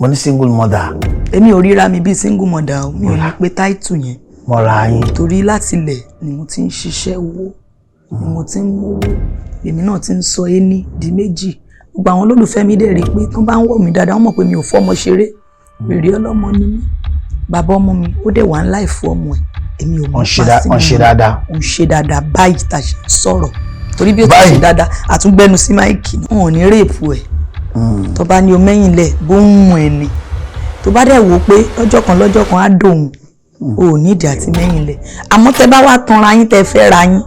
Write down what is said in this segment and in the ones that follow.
Mo ní single mother. Èmi ò ríra mi bíi single mother o, mi ò ní pé táìtù yẹn. Mọ́ra yín. Torí láti ilẹ̀ ni mo ti ń ṣiṣẹ́ owó, ni mo ti ń mówó, èmi náà ti ń sọ ení di méjì. Gbogbo àwọn olólùfẹ́ mi dẹ̀ rí i pé tó bá ń wọ̀ mí dáadáa, wọ́n mọ̀ pé mi ò fọ́mọ ṣeré. Rèrè ọlọ́mọ ni mí. Bàbá ọmọ mi ó dẹ̀ wà ń láìfọ́ ọmọ ẹ̀, èmi ò mọ̀. Wọ́n ṣe dáadáa. Ó ń ṣe dáadáa báyìí tá a ṣe ń sọ̀rọ̀, torí bí ó ti Báyìí. ṣe dáadáa, àtúngbẹ́nu sí mic, wọn ò ní rape ẹ̀. Tó bá ní o mẹ́yìn lẹ̀ bó ń mú ẹ ni, tó bá dẹ̀ wò ó pé lọ́jọ́ kan lọ́jọ́ kan á dòun, o ò nídìí àti mẹ́yìn lẹ̀. Àmọ́ tẹ́ bá wá tanra yín, tẹ́ fẹ́ ra yín,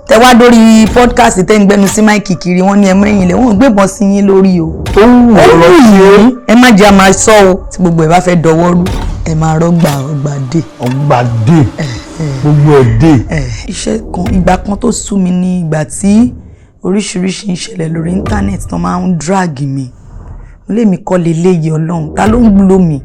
tẹ́ wá dórí podcast, tẹ́ ń gbẹnu sí mic kiri, wọ́n ní ẹ mẹ́yìn lẹ̀, wọ́n ò gbébọn sí yín lórí o. Tó wù Ó ọ́ lọ. wù yín, ẹ má jẹ́ a máa sọ o. Tí gbogbo ẹ̀ bá fẹ́ dọwọ́ rú, ẹ máa rọ́gbà ọgbà dé. Ọgbà dé, gbogbo ẹ̀ dé. Iṣẹ́ kan, ìgbà kan tó sú mi ní ìgbà tí oríṣiríṣi ń ṣẹlẹ̀ lórí íńtánẹ́ẹ̀tì tó máa ń drag mi. Mo lé mi kọ́ leléyìí, Ọlọ́run, ta ló ń lo mi?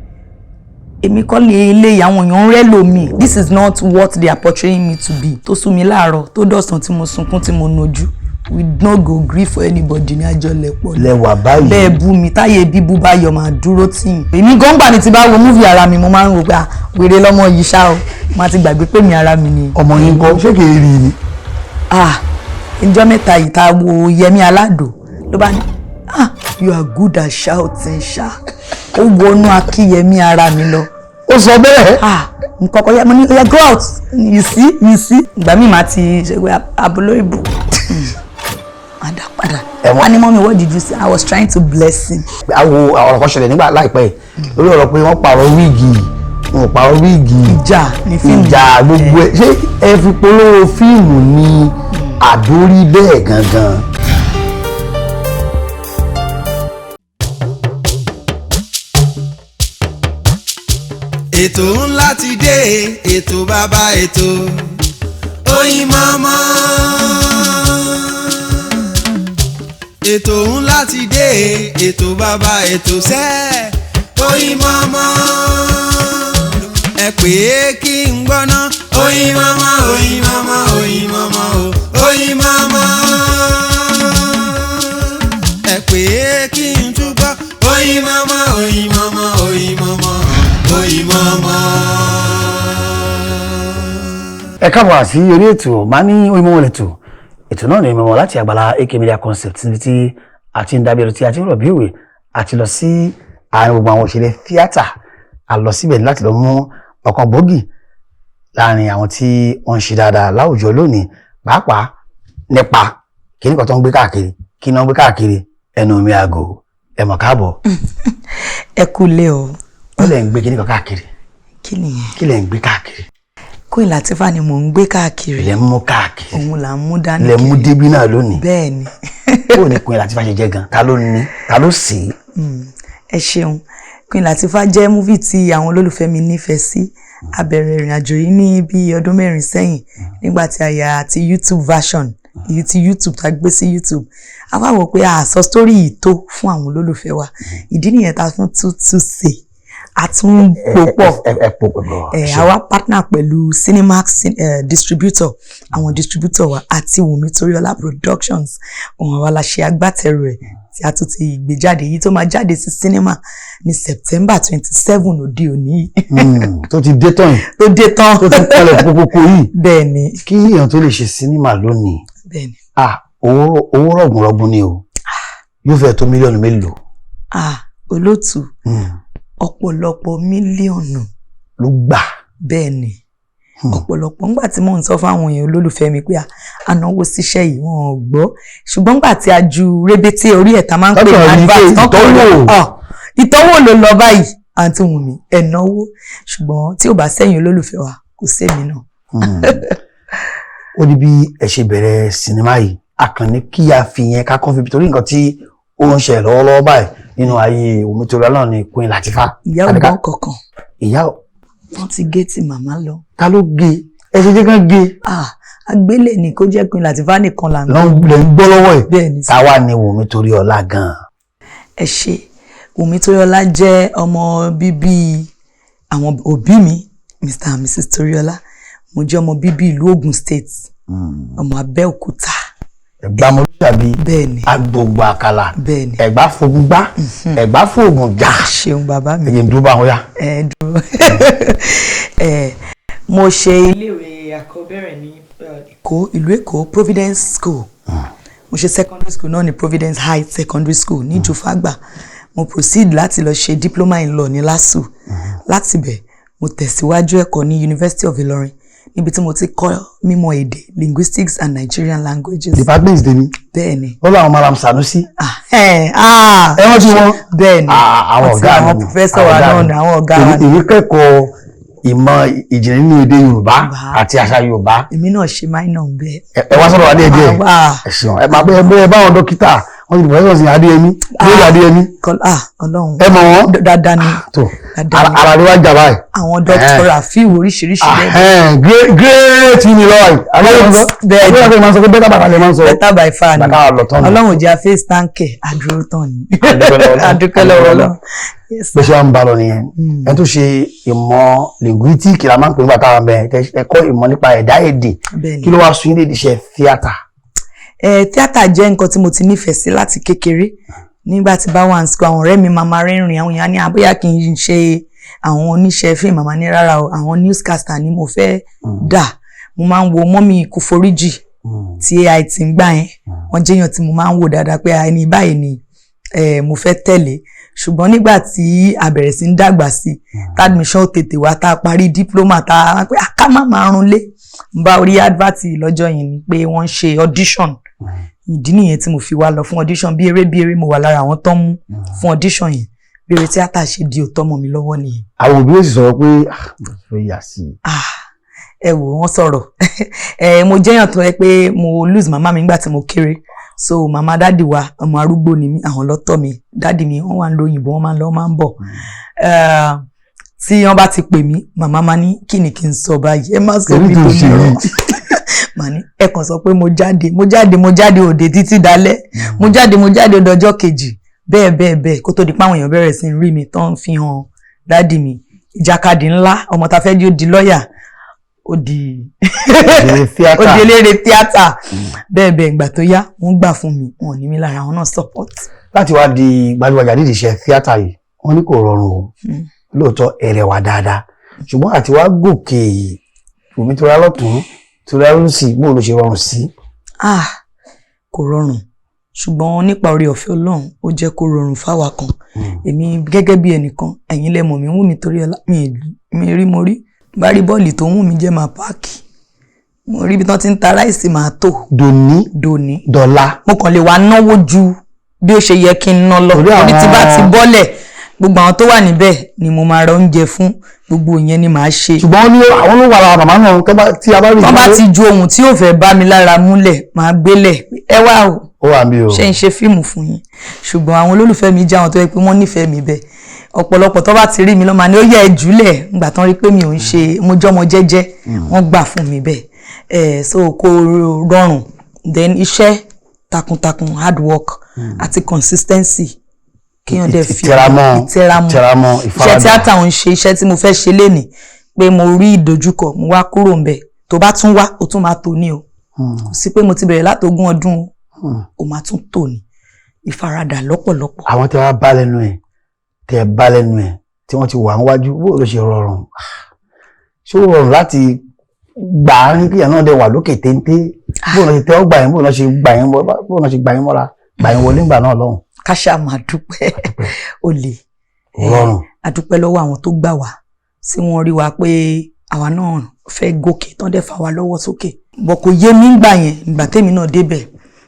Èmi kọ́ leléyìí, àwọn èèyàn ń rẹ́ lò mí. This is not what they are portraying me to be. Tó sú mi láàárọ̀, tó dọ̀sán, tí mo sunkún, tí mo nojú, we no go gree for anybody ní àjọlẹ̀pọ̀ Lẹ́wà báyìí. Bẹ́ẹ̀ bú mi, táyé bíbú bá yọ, máa dúró tì yín. Èmi gọ́ngbà ni ti bá wo movie ara mi, mo máa ń wò pé, ah, wèrè lọ́mọ yìí ṣá o. Máa ti gbàgbé pé mi ara mi ni. Ọmọ yín kọ́, ṣé kìí rí ni? Ah, ìjọ mẹ́ta yìí tá a wo Yẹmí Aládò, ló bá ní, "Ah, you are good at shouting ṣá." Ó wọnú akíyẹmí ara mi lọ. Ó sọ bẹ́ẹ̀. Ah, nǹkan kan yẹ mo ní, "Oya, go out." You see, you see, ìgbà míì máa ti ṣe pé abúlé ìbò máa dá padà. Ẹ̀wọ̀n. Wọ́n ní, "Mummy, what did you say?" I was trying to bless him. Àwo ọ̀rọ̀ kan ṣẹlẹ̀ nígbà láìpẹ́ yìí lórí ọ̀rọ̀ pé wọ́n pààrọ̀ wig, wọn ò pààrọ̀ wig. Ìjà ní fíìmù. Ìjà gbogbo ẹ̀, ṣé ẹ fi polówó fíìmù ní àdórí bẹ́ẹ̀ gangan? Ètò ńlá ti dé, ètò bàbá ètò, Oyinmomo. Ètò ńlá ti dé, ètò bàbá ètò sẹ́, Oyinmomo. Ẹ pè é kí n gbọ́ná. Oyinmomo, Oyinmomo, Oyinmomo o, Oyinmomo. Ẹ pè é kí n túbọ̀. Oyinmomo, Oyinmomo, Oyinmomo, Oyinmomo. Ẹ káàbọ̀ àti orí ètò máa ní Oyinmomo lẹ́tò. Ètò náà ní Oyinmomo láti àgbàlá AK Media Concept, níbi tí a ti ń dábìí ẹrù, tí a ti ń rọ̀ bí òwe, àti lọ sí àárín gbogbo àwọn òṣèré tíátà. A lọ síbẹ̀ láti lọ mú ọ̀kan gbòógì láàrin àwọn tí wọ́n ń ṣe dáadáa láwùjọ lónìí, pàápàá nípa kíní kan tó ń gbé káàkiri. Kí ni wọ́n ń gbé káàkiri? Ẹnu mi àgò, ẹ mọ̀ káàbọ̀. Ẹ kú lé o. Wọ́n lẹ̀ ń gbé kíní kan káàkiri. Kí nìyẹn? Kí lẹ̀ ń gbé káàkiri? Queen Latifah ni mò ń gbé káàkiri. Lẹ̀ ń mú káàkiri. Òun là ń mú dání Lẹ̀ mú kiri. débí náà lónìí. Bẹ́ẹ̀ ni. Bó ní Queen Latifah ṣe jẹ́ gan? Ta ló ní? Ta ló sì í? Ẹ ṣeun. Queen Latifah jẹ́ movie tí àwọn olólùfẹ́ mi nífẹ̀ẹ́ sí. A bẹ̀rẹ̀ ìrìn àjò yìí ní bí ọdún 4 sẹ́yìn, nígbà tí a yà àti YouTube version, èyí tí YouTube tá a gbé sí YouTube. A wá wò pé a sọ story yìí tó fún àwọn olólùfẹ́ wa. Ìdí nìyẹn tá a tún tún tún ṣe, a tún pò pọ̀. Ẹ pò pọ̀. Ẹ àwa partner pẹ̀lú Cinemax distributor, àwọn distributor wa àti Wùmí Toríọlá Productions. Òun àwa la ṣe agbátẹrù ẹ̀ tí a tún ti gbé jáde yìí, tó máa jáde sí cinema ní September 27 òde òní. Tó ti dé tán yìí. Tó dé tán. Tó ti kalẹ̀ kókókó yìí. Bẹ́ẹ̀ ni. Kí èèyàn tó lè ṣe sinimá lónìí, Bẹ́ẹ̀ ni. ah, owó owó rọ̀gùnrọ̀gùn ni o. Yóò fẹ́ tó mílíọ̀nù mélòó? Ah, olóòtú, ọ̀pọ̀lọpọ̀ mílíọ̀nù Ló gbà. Bẹ́ẹ̀ ni, ọ̀pọ̀lọpọ̀. Ńgbà tí mò ń sọ fáwọn èèyàn olólùfẹ́ mi pé à náwó síṣẹ́ yìí, wọn ò gbọ́. Ṣùgbọ́n ńgbà tí a ju rébété orí ẹ̀ tá máa ń pè ní Tọ́kàn rí advert pé tọ́kàn rí, ìtọ́wò. ah, ìtọ́wò ló lọ báyìí. Àǹtí Wùnmí, ẹ̀ náwó, ṣùgbọ́n tí ò bá sẹ́yìn olólùfẹ́ wa, kò sẹ́mi náà. Ó ní bí ẹ ṣe bẹ̀rẹ̀ sinimá yìí, a kàn ní kí a fi yẹn ká kọ́ fi, torí nǹkan tí ó ń ṣẹlẹ̀ lọ́wọ́lọ́wọ́ báyìí nínú ayé Wùmí Toríọlá náà ni Queen Latifah. Ìyá ò gbọ́n kankan. Ìyá Wọ́n ti gé tí màmá lọ. Ta ló gé? Ẹ ṣe jẹ́ kán gé. Ah, agbélé ni kó jẹ́ Queen Latifah nìkan là ń Lọ́n lè ń gbọ́ lọ́wọ́ ẹ̀. Bẹ́ẹ̀ ni. Táwa ni Wùmí Toríọlá gan-an? Ẹ ṣe. Wùmí Toríọlá jẹ́ ọmọ bíbí àwọn òbí mi, Mr and Mrs Toríọlá. Mo jẹ́ ọmọ bíbí ìlú Ogun State, ọmọ Abẹ́òkúta. Ẹ̀gbá Mọ́lúsàbí. Bẹ́ẹ̀ni. Agbègbè àkàlà. Bẹ́ẹ̀ni. Ẹ̀gbá fogun gbá, Ẹ̀gbá fògùn jà. Ṣeun bàbá mi. Ẹ̀yìn dúró bá wọn yá. Ẹ dúró. Ẹ mo ṣe iléèwé àkọ́bẹ̀rẹ̀ ní Èkó, ìlú Èkó, Providence School. Mo ṣe secondary school náà ní Providence High Secondary School ní Jufagba. Mo proceed láti lọ ṣe diploma in law ní LASU. Láti bẹ̀, mo tẹ̀síwájú ẹ̀kọ́ ní University of Ilorin, níbi tí mo ti kọ́ mímọ̀ èdè, linguistics and Nigerian languages. Department tèmi. Bẹ́ẹ̀ni. Ó láwọn Malam Sanusi. Ah, ẹ ah. Ẹ rántí wọn. Bẹ́ẹ̀ni. Ah, àwọn Àti ọ̀gá mi àwọn nù. professor wa Àwọn ọ̀gá náà mi. ni àwọn ọ̀gá wa. Èmi kẹ́kọ̀ọ́ ìmọ̀ ìjìnlẹ̀ nínú èdè Yorùbá àti àṣà Yorùbá. Èmi náà ṣe minor bẹ́ẹ̀. Ẹ wá sọ̀rọ̀ wa díẹ̀ díẹ̀. Ah. Ẹ ṣeun. Ẹ máa bẹ́ẹ̀ bẹ́ẹ̀ báwọn dókítà wọ́n ti professor sí Adéyẹmí lórí Adéyẹmí. Ah, Ọlọ́run. Ẹ mọ̀ wọ́n. Dáadáa ni. Tó Dáadáa ara ni. Ara ló wá jà báyìí. Àwọn dókítà Rafiu oríṣiríṣi bẹ́ẹ̀. Great great ni lọ́wọ́ yìí. Bẹ́ẹ̀ ni. Àwọn ọ̀rẹ́ máa ń sọ pé bẹ́ẹ̀ bàtà lè máa ń sọ. Better by far ni. Bàtà lọ tán ni. Ọlọ́run ò jẹ́ face tank àdúró tán ni. Adúpẹ́ lọ́wọ́ Ọlọ́run. Adúpẹ́ lọ́wọ́ Ọlọ́run. Yes. Bó ṣe wá ń bá lọ nìyẹn. Ẹni tó ṣe ìmọ̀ linguistic la máa ń pè nígbà táwọn bẹ̀rẹ̀ ẹ̀kọ́ ìmọ̀ nípa ẹ̀dá èdè. Bẹ́ẹ̀ni. Kí ló wá sún yín lédi iṣẹ́ tíátà? Ẹ tíátà jẹ́ nǹkan tí mo ti nífẹ̀ẹ́ sí láti kékeré. Nígbà tí bá wà ní school, àwọn ọ̀rẹ́ mi máa máa rẹ́rìn-ín, àwọn èèyàn ní àbóyá kì í ṣe àwọn oníṣẹ́ fíìmù, màmá ní rárá o, àwọn newscaster ni mo fẹ́ dà. Mo máa ń wo Mummy Kúforíjì tí AIT ń gbà yẹn. Wọ́n jẹ́yàn tí mo máa ń wò dáadáa pé ẹni báyìí ni mo fẹ́ tẹ̀lé. Ṣùgbọ́n nígbà tí a bẹ̀rẹ̀ sí ń dàgbà sí, tá admission tètè wá, tá a parí diploma, tá a pé ká má máa run lé, n bá orí advert lọ́jọ́ yẹn ni pé wọ́n ń ṣe audition. Ìdí nìyẹn tí mo fi wá lọ fún audition. Bí eré bí eré, mo wà lára àwọn tó ń mú fún audition yẹn. Bí eré tíátà ṣe di òótọ́ mọ́ mi lọ́wọ́ nìyẹn. Àwọn òbí ó sì sọ̀rọ̀ pé ah, mo fẹ́ yà sí i. Ah, ẹ wò wọ́n sọ̀rọ̀. Ẹ mo jẹ́yàn tó yẹ pé mo lose màmá mi nígbà tí mo kéré, so màmá daddy wa, ọmọ arúgbó ni mí, àwọn lọ́tọ̀ mi. Daddy mi, wọ́n wà ń lo òyìnbó, wọ́n máa ń lọ, wọ́n máa ń bọ̀. Tí wọ́n bá ti pè mí, màmá máa ní kí ni kí n sọ báyìí, ẹ má sọ Èmi mí tó tó ṣe nírọ̀. yìí. Màá ní ẹ kàn sọ pé mo jáde, mo jáde, mo jáde òde títí dalẹ́, mo jáde, mo jáde ọdọjọ́ kejì, bẹ́ẹ̀ bẹ́ẹ̀ bẹ́ẹ̀, kó tó di páwọn èèyàn bẹ̀rẹ̀ sí í rí mi tán, fi hàn daddy mi. Ìjàkadì ńlá, ọmọ tá fẹ́ jí ó di lọ́ọ̀yà, ó di Òṣèré tíátà. Ó di eléré tíátà, bẹ́ẹ̀ bẹ́ẹ̀. Ìgbà tó yá, wọ́n gbà fún mi, wọn ò ní mi lára, àwọn náà support. Láti wá di gbajúgbajà nídìí iṣẹ́ tíátà yìí, wọ́n ní kò rọrùn o. Lóòótọ́ ẹrẹ̀wà dáadáa, ṣùgbọ́n àti wá gòkè omi tó rá lọ́tún tó rá lọ́sì, bó ló ṣe rọrùn sí? Ah, kò rọrùn, ṣùgbọ́n nípa oore ọ̀fẹ́ Ọlọ́run, ó jẹ́ kó rọrùn fáwa kan. Èmi gẹ́gẹ́ bí ẹnìkan, ẹ̀yin lẹ mọ̀ mí, wù mí torí ọlá mi mi rí, mo rí bá rí bọ́ọ̀lì tó wù mí jẹ́, máa park. Mo rí ibi tí wọ́n ti ń ta rice, máa tò. Dòní. Dòní. Dọ̀la. Mo kàn lè wá náwó ju bí ó ṣe yẹ kí n ná lọ. Torí torí tí bá ti bọ́lẹ̀, gbogbo àwọn tó wà níbẹ̀ ni mo máa ra oúnjẹ fún, gbogbo ìyẹn ni màá ṣe. Ṣùgbọ́n ó ní àwọn ló wà lára màmá náà tó bá tí a bá rí. Wọ́n bá ti ju ohun tí yóò fẹ́ bá mi lára múlẹ̀, màá gbélẹ̀, ẹ wá o. Ó wà mí o. Ṣé ń ṣe fíìmù fún yín? Ṣùgbọ́n àwọn olólùfẹ́ mi jẹ́ àwọn tó yẹ pé wọ́n nífẹ̀ẹ́ mi bẹ́ẹ̀. Ọ̀pọ̀lọpọ̀ tó bá ti rí mi lọ́mọ ni ó yẹ ẹ jùlẹ̀. Ìgbà tán rí pé mi ò ń ṣe, mo jọ́mọ jẹ́jẹ́, wọ́n gbà fún mi bẹ́ẹ̀. Ẹ̀ so kò rọrùn. Then iṣẹ́ takuntakun, hard work àti consistency, kéèyàn dẹ̀ fi Ìtẹramọ́. Ìtẹramọ́. Ìtẹramọ́, Iṣẹ́ ìfaradà. tíátà ń ṣe iṣẹ́ tí mo fẹ́ ṣe lénìí pé mo rí ìdojúkọ, mo wá kúrò ń bẹ̀, tó bá tún wá, ó tún máa tò ní o. Kò sí pé mo ti bẹ̀rẹ̀ látogún ọdún o, ó máa tún tò ní. Ìfaradà lọ́pọ̀lọpọ̀. Àwọn tẹ wá bá lẹ́nu ẹ̀, tẹ bá lẹ́nu ẹ̀ tí wọ́n ti wà níwájú, bó ló ṣe rọrùn? Ṣé ó rọrùn láti gbà á ní kíyàn náà dẹ̀ wà lókè téńté? Bó ló ṣe tẹ́ ọ gbà yín, bó ló ṣe gbà yín, bó ló ṣe gbà yín mọ́ra, gbà yín wọlé ńgbà náà lọ́hùn? Ká ṣáà máa dúpẹ́, ó lè Kò rọrùn. A dúpẹ́ lọ́wọ́ àwọn tó gbà wá, tí wọ́n rí wa pé àwa náà fẹ́ gòkè, tán dẹ̀ fà wá lọ́wọ́ sókè bọ̀. Kò yé mi ńgbà yẹn. Ìgbà tèmi náà débẹ̀,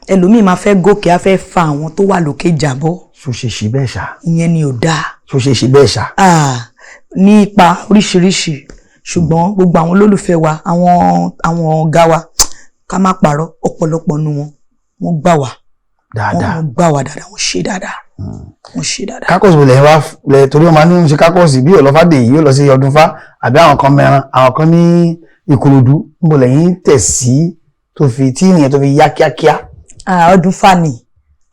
ẹlòmíì máa fẹ́ gòkè, á fẹ́ fa àwọn tó wà lókè jábọ́. Ṣó ṣe ṣe bẹ́ẹ̀ ṣá? Ìyẹn ni ò dáa. Ṣó ṣe ṣe bẹ́ẹ̀ ṣá? Ah, ní ipa oríṣiríṣi. Ṣùgbọ́n gbogbo àwọn olólùfẹ́ wa, àwọn ọ̀gá wa, ká má parọ́, ọ̀pọ̀lọpọ̀ nu wọn, wọ́n gbà wá. Dáadáa. Wọ́n gbà wá dáadáa, wọ́n ṣe dáadáa, wọ́n ṣe dáadáa. Caucus wo lẹ́yìn wá lẹ? Torí wọn máa ní ṣe caucus bí ọlọ́fàdé yìí yóò lọ sí ọdún fá, àbí àwọn kan mẹ́ran, àwọn kan ní Ìkòròdú. Níbo lẹ́yìn tẹ̀ sí tó fi tí ìyẹn tó fi yá kíákíá? Ah, ọdún fani,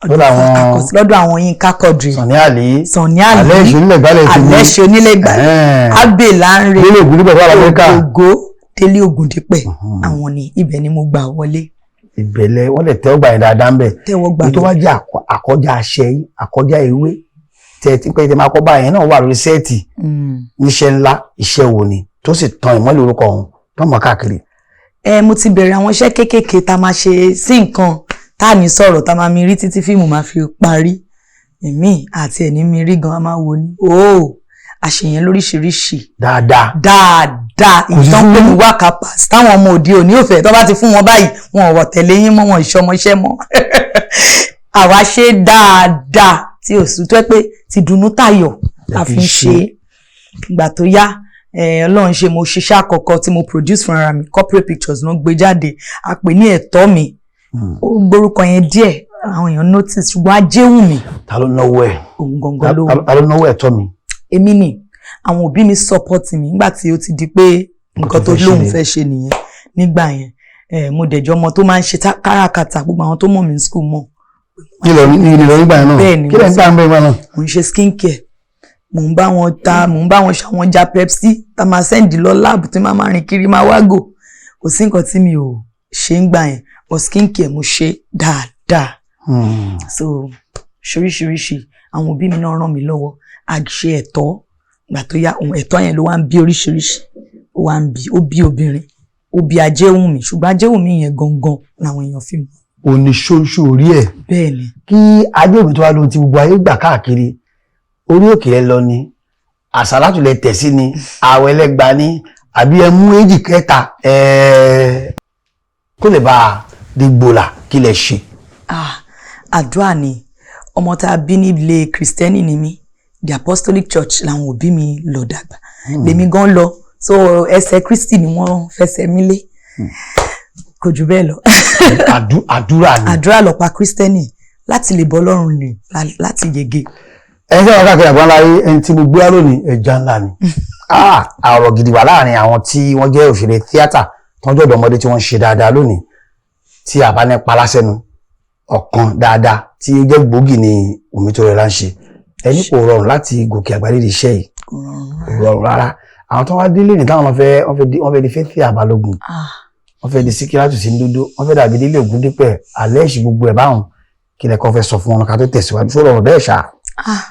ọdún Lọ́dọ̀ fa àwọn- caucus lọ́dọ̀ àwọn Yínká Quadri. Sànní Àlè. Sànní Àlè. Alẹ́ ìṣe onílẹ̀ gbálẹ̀ tèmi. Alẹ́ ṣe onílẹ̀ gbálẹ̀. Abe Lanre. Délé Ògúndípẹ̀ tó wà l'Amẹ́ríkà. Ògógó Délé Ògúndípẹ̀, àwọn ni. Ibẹ̀ ni mo gbà wọlé. Ìbẹ̀lẹ̀ wọ́n lè tẹ́wọ́ gbà yẹn dáadáa ń bẹ̀. Tẹ́wọ́ gbà Èyí tó mí. wá jẹ́ àkọjá aṣẹ yín, àkọjá ewé tẹ tí pé tẹ máa kọ́ báyẹn náà wà lórí set níṣẹ́ ńlá, iṣẹ́ wo ni tó sì tan ìmọ́lẹ̀ orúkọ ọ̀hún tó mọ̀ káàkiri? Ẹ mo ti bẹ̀rẹ̀ àwọn iṣẹ́ kéékèèké tá a máa ṣe sí nǹkan tá a ní sọ̀rọ̀, tá a máa mi rí títí fíìmù máa fi parí. Èmi àti ẹ̀ní mi rí gan, a máa wò ní ooo, àṣeyẹn lóríṣiríṣi. Dáadáa. Dáadáa. Kò sí ìtàn fún pé ní wákà pass táwọn ọmọ òde òní ò fẹ́, tó bá ti fún wọn báyìí, wọn ò wọ̀ tẹ̀lé yín mọ́, wọn ìṣọmọṣẹ́ mọ́. Àwa ṣe dáadáa tí ò sùn tó yẹ pé ti dùnnú tayọ̀ la fi ń ṣe é. Ìgbà tó yá, Ọlọ́run ṣe, mo ṣiṣẹ́ àkọ́kọ́ tí mo produce fúnra mi, Corporate Pictures ló ń gbé jáde, a pè ní Ẹ̀tọ́ Mi. Ó gbórúkọ yẹn díẹ̀, àwọn èèyàn notice, ṣùgbọ́n Ajéwùmí. Ta ló náwó ẹ̀? Òun gangan ló. Ta ló náwó Ẹ̀tọ́ Mi? Èmi ni. Àwọn òbí mi support mi nígbà tí ó ti di pé nǹkan tó fẹ́ ṣe lóun nìyẹn. fẹ́ ṣe nìyẹn nígbà yẹn. Mo dẹ̀jọ́ ọmọ tó máa ń ṣe káràkátà, gbogbo àwọn tó mọ̀ mí ní school mọ̀. Nílò ní ìlọ nígbà yẹn náà? Bẹ́ẹ̀ ni. Kí lẹ̀ ń gbà ń bẹ́ẹ̀ nígbà náà? Mo ń ṣe skin care, mò ń bá wọn ta, mò ń bá wọn ṣàwọn ja Pepsi tá máa send lọ lab, tí máa rìn kiri, máa wágò. Kò sí nǹkan tí mi ò ṣe ń gbà yẹn, but skin care mo ṣe dáadáa. So ṣoríṣiríṣi, àwọn òbí mi náà ràn mí lọ́wọ́, a ṣe Ẹ̀tọ́. Ìgbà tó yá, ohun Ẹ̀tọ́ yẹn ló wá ń bí oríṣiríṣi, ó wá ń bí, ó bí obìnrin, ó bí Ajéwùmí, ṣùgbọ́n Ajéwùmí yẹn gangan làwọn èèyàn fi mọ̀. Òní ṣoṣo orí ẹ̀. Bẹ́ẹ̀ ni. Kí Ajéwùmí tó wá lóhun tí gbogbo ayé gbà káàkiri, orí òkè ẹ lọ ni, àsálàtù lẹ tẹ̀ sí ni, àwẹ̀ lẹ́gba ni, àbí ẹ mú èjì kẹta kó lè bá a di gbòòlà, kí lẹ ṣe? Ah, àdúrà ni. Ọmọ tá a bí nílé Kristẹni ni mí. The Apostolic Church làwọn òbí mi lọ dàgbà, lèmi gan lọ, so ẹsẹ̀ Kristi ni wọ́n fẹsẹ̀ mi lé, kò jù bẹ́ẹ̀ lọ. Àdúrà ni. Àdúrà lọ́pa Kristẹni láti lè bọ́ Ọlọ́run lè láti yege. Ẹni tí wọn káàkiri àgbọ̀n láyé, ẹni tí mo gbé wá lónìí, ẹja ńlá ni. Ah, àrọ̀ gidi wà láàrin àwọn tí wọ́n jẹ́ òṣèré tíátà tó ń jọ̀dọ̀ ọmọdé tí wọ́n ń ṣe dáadáa lónìí tí a bá ní palásẹ́nu ọ̀kan dáadáa tí ó jẹ́ gbòógì ni Wùmí Toríọlá ń ṣe. Ẹni kò rọrùn láti gòkè àgbà nídìí iṣẹ́ yìí. Kò rọrùn. Kò rọrùn rárá. Àwọn tó wá délé ní táwọn fẹ́ wọ́n fẹ́ di Fathia Balogun, wọ́n fẹ́ di Síkírátù Sìǹdòdó, wọ́n fẹ́ dàbí Délé Ògúndípẹ̀ alẹ́ ìṣì, gbogbo ẹ̀ báwọn, kí lẹ kọ́ fẹ́ sọ fún wọn ká tó tẹ̀síwájú? Ṣó rọrùn bẹ́ẹ̀ ṣá? Ah,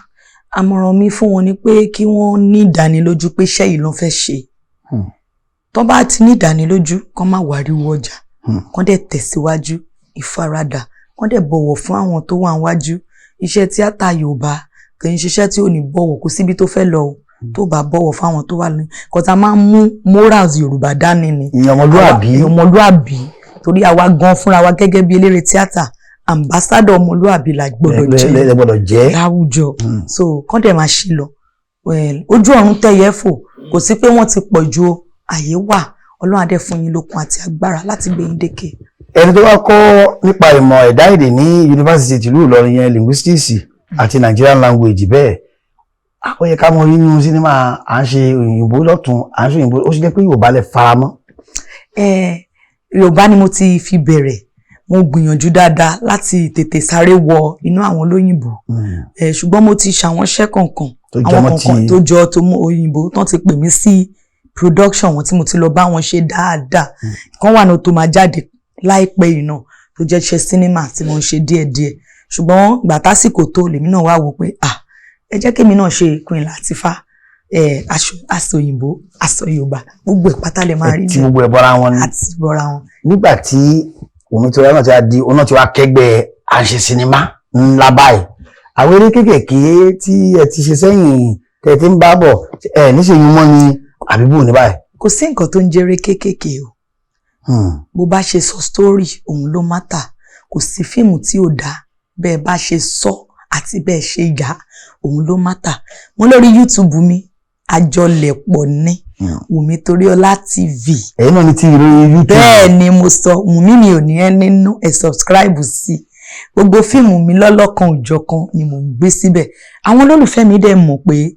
àmọ̀ràn mi fún wọn ni pé kí wọ́n ní ìdánilójú pé iṣẹ́ yìí ló fẹ́ ṣe. Tó bá ti ní ìdánilójú, kán má wariwo ọjà, kán dẹ̀ tẹ̀síwájú, ìfaradà, kán dẹ̀ bọ̀wọ̀ fún àwọn tó wà níwájú. Iṣẹ́ tíátà Yorùbá kì í ṣiṣẹ́ tí ò ní bọ̀wọ̀. Kò síbi tó fẹ́ lọ o tó bá bọ̀wọ̀ fún àwọn tó wà ní kọta. Máa ń mú morals Yorùbá dání ni. Ìyẹn ọmọlúàbí. Ọmọlúàbí, torí àwa gan fúnra wa gẹ́gẹ́ bí eléré tíátà, ambassador ọmọlúàbí la gbọ́dọ̀ jẹ́ lẹ gbọ́dọ̀ jẹ́. láwùjọ. So kán dẹ̀ máa ṣe lọ. Well, ojú ọ̀run tẹ̀yẹ fò, kò sí pé wọ́n ti pọ̀ ju o, àyè wà. Ọlọ́run á dẹ̀ fún yín lókun àti agbára láti gbé yín dékè. Ẹni tó wá kọ́ nípa ìmọ̀ ẹ̀dá èdè ní yunifásitì tìlú Ìlọrin yẹn, linguistics àti Nigerian language bẹ́ẹ̀, ó yẹ ká mọ nínú sinimá, à ń ṣe òyìnbó lọ́tún, à ń ṣe òyìnbó, ó sì jẹ́ pé Yorùbá lẹ faramọ́. Yorùbá ni mo ti fi bẹ̀rẹ̀. Mo gbìyànjú dáadáa láti tètè sáré wọ inú àwọn olóyìnbó, ṣùgbọ́n mo ti ṣàwọn iṣẹ́ kọ̀ọ̀kan tó àwọn jọmọ́ kọ̀ọ̀kan ti tó jọ tó mú òyìnbó tán ti pè mí sí production wọn tí mo ti lọ bá wọn ṣe dáadáa kan wà náà tó máa jáde láìpẹ́ yìí náà, tó jẹ́ iṣẹ́ sinimá tí mo ń ṣe díẹ̀díẹ̀. Ṣùgbọ́n gbà tásìkò tó, lèmi náà wá wò pé, ah, ẹ jẹ́ kémi náà ṣe Queen Latifah, aṣọ aṣọ òyìnbó, aṣọ Yorùbá, gbogbo ẹ̀ pátá lè máa rí tí bẹ́ẹ̀. Gbogbo ẹ̀ bọ́ra wọn ni. Àti bọ́ra wọn. Nígbà tí Wùmí Toríọlá náà ti wá di òun náà ti wá kẹ́gbẹ́ à ń ṣe sinimá ńlá báyìí, àwọn eré kéékèèké tí ẹ ti ṣe sẹ́yìn tẹ́ ẹ ti ń bá bọ̀, ẹ níṣẹ́ yín mọ́ ni àbí bò ní báyìí? Kò sí nǹkan tó ń jẹ́rẹ́ kéékèèké o. Bó bá ṣe sọ story, òun ló matter. Kò sí fíìmù tí ò dáa. Bẹ́ẹ̀ bá ṣe sọ àti bẹ́ẹ̀ ṣe yà, òun ló matter. Mo lórí YouTube mi, àjọlẹ̀pọ̀ ní Wùmí Toríọlá TV. Ẹ̀yin náà ní tí ìròyìn YouTube? Bẹ́ẹ̀ ni mo sọ. Wùmí mi ò ní ẹ́ nínú ẹ̀, subscribe sí i. Gbogbo fíìmù mi lọ́lọ́kan òjọ̀kan ni mò ń gbé síbẹ̀. Àwọn olólùfẹ́ mi dẹ̀ mọ̀ pé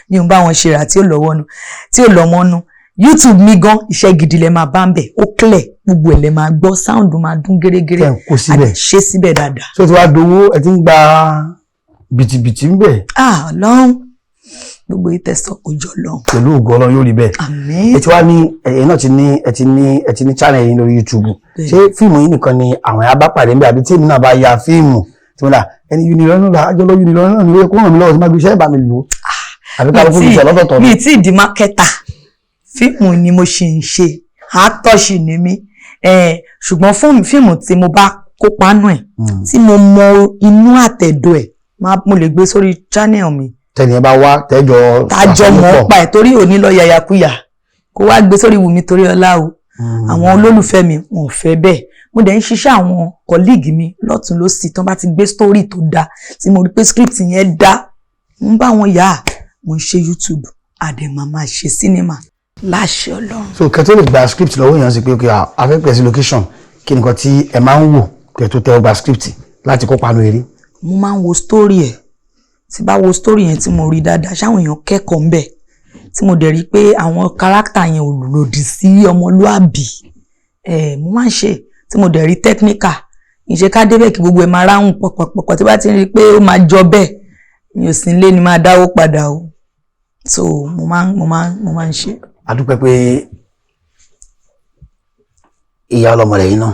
mi ò ń bá wọn ṣe rà tí ò lọ́wọ́ nu, tí ò lọ́mọ́ nu. YouTube mi gan, iṣẹ́ gidi lẹ máa bá ń bẹ̀. Ó clear, gbogbo ẹ̀ lẹ máa gbọ́, sound máa dún gérégéré. Tẹ́ ń kó síbẹ̀. Àti ṣe síbẹ̀ dáadáa. Tó ti wá dowó, ẹ ti ń gba bìtìbìtì ń bẹ̀? Ah, Ọlọ́run, Gbogbo ìtẹ̀sọ̀ òjò lọ́hùn. Pẹ̀lú ògo Ọlọ́run yóò rí bẹ́ẹ̀. Àmín. Ẹ ti wá ní ẹ̀yin náà ti ní ẹ ti ní channel yín lórí YouTube. Bẹ́ẹ̀. Ṣé fíìmù yín nìkan ni àwọn ẹ̀yà bá pàdé níbẹ̀, àbí tí èmi náà bá ya fíìmù tí mo dà ẹni Unilọrin náà àjọ lọ Unilọrin náà ni ó yẹ kó ràn mí lọ́wọ́ tí má gbé iṣẹ́ ìbá mi lò ó, àbí kálukú fi ṣe lọ́tọ̀ọ̀tọ̀ ni? Mi tí ì di marketer. Fíìmù ni mo ṣì ń ṣe, actor ṣì ni mí. Ṣùgbọ́n fún fíìmù tí mo bá kópa nù ẹ̀, tí mo mọ inú àtẹ̀dọ̀ ẹ̀, mo lè gbé sórí channel mi. Tẹ̀yìn ẹ bá wá tẹ́jọ Tájọ mọ̀ ọ́ pa ẹ̀, torí òní lọ yàyàkuyà kó wá gbé sórí Wùmí Toríọlá o. Àwọn olólùfẹ́ mi, wọn ò fẹ́ bẹ́ẹ̀. Mo dẹ̀ ń ṣiṣẹ́ àwọn colleague mi lọ́tún lọ́sì. Tán bá ti gbé story tó dáa, tí mo rí pé script yẹn dá, ń bá wọn yà á. Mo ń ṣe YouTube, àdèmà máa ṣe cinema láṣẹ Ọlọ́run. So kẹ́ tó lè gba script lọ́wọ́ èèyàn sí pé, ok, a fẹ́ pẹ̀ sí location, kí nìkan tí ẹ máa ń wò kẹ́ tó tẹ́ ọ gba script láti kópa nínú eré? Mo máa ń wo story ẹ̀. Tí bá wo story yẹn, tí mo rí dáadáa, ṣáwọn èèyàn kẹ́kọ̀ọ́ ńbẹ̀, tí mo dẹ̀ rí pé àwọn character yẹn ò lòdì sí ọmọlúàbí ẹ̀, mo máa ń ṣe. Tí mo dẹ̀ rí technical, ìṣe ká débẹ̀ kí gbogbo ẹ̀ máa ráhùn pọ̀pọ̀pọ̀pọ̀. Tí bá ti rí i pé ó máa jọ bẹ́ẹ̀, mi ò sí nílé ni máa dáwó padà o. So mo máa ń ṣe. A dúpẹ́ pé ìyá ọlọ́mọ rẹ̀ yín náà.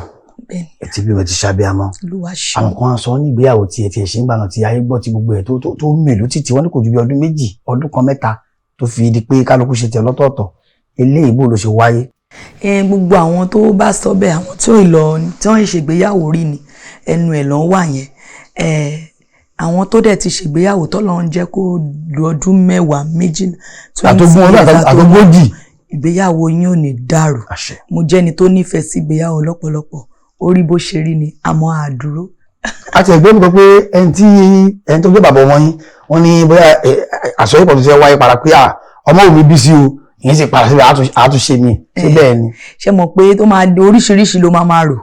Bẹ́ẹ̀ni. Ẹ ti bímọ, ti ṣàbíamọ. Olúwa ṣe. Àwọn kan sọ ní ìgbéyàwó tí ẹ ti ẹ̀ ṣe ń gbà náà, tí ayé gbọ́, tí gbogbo ẹ̀ tó mèlú títí, wọ́n ní kò ju bí ọdún 2, ọdún kan, mẹ́ta tó fi di pé kálukú ṣe tẹ̀ lọ́tọ̀ọ̀tọ̀. Eléyìí, bó ló ṣe wáyé? Ẹ gbogbo àwọn tó bá sọ bẹ́ẹ̀, àwọn tí ò lọ, tí wọ́n ń ṣègbéyàwó rí ni ẹnu ẹ̀ lọ́n wà yẹn. Ẹ àwọn tó dẹ̀ ti ṣègbéyàwó, tọ́lọ́ ń jẹ́ kó lu ọdún 10, 12, àtogún ọdún 20 years, àtogójì. Ìgbéyàwó yín ò ní dàrú. Àṣẹ. Mo jẹ́ni tó nífẹ̀ẹ́ sí ìgbéyàwó lọ́pọ̀lọpọ̀. Ó rí bó ṣe rí ni, àmọ́ àdúró. Àti ẹgbẹ́ mi kọ pé ẹni tó gbé bàbá ọmọ yín, wọ́n ní bóyá àsọyípọ̀ tó ti fẹ́ wáyé padà pé ọmọ òun mi bí sí o, ìyẹn sì padà síbi àtúnṣe mi. Ṣé bẹ́ẹ̀ ni? Ṣe mọ̀ pé tó máa di oríṣiríṣi ló máa máa rò,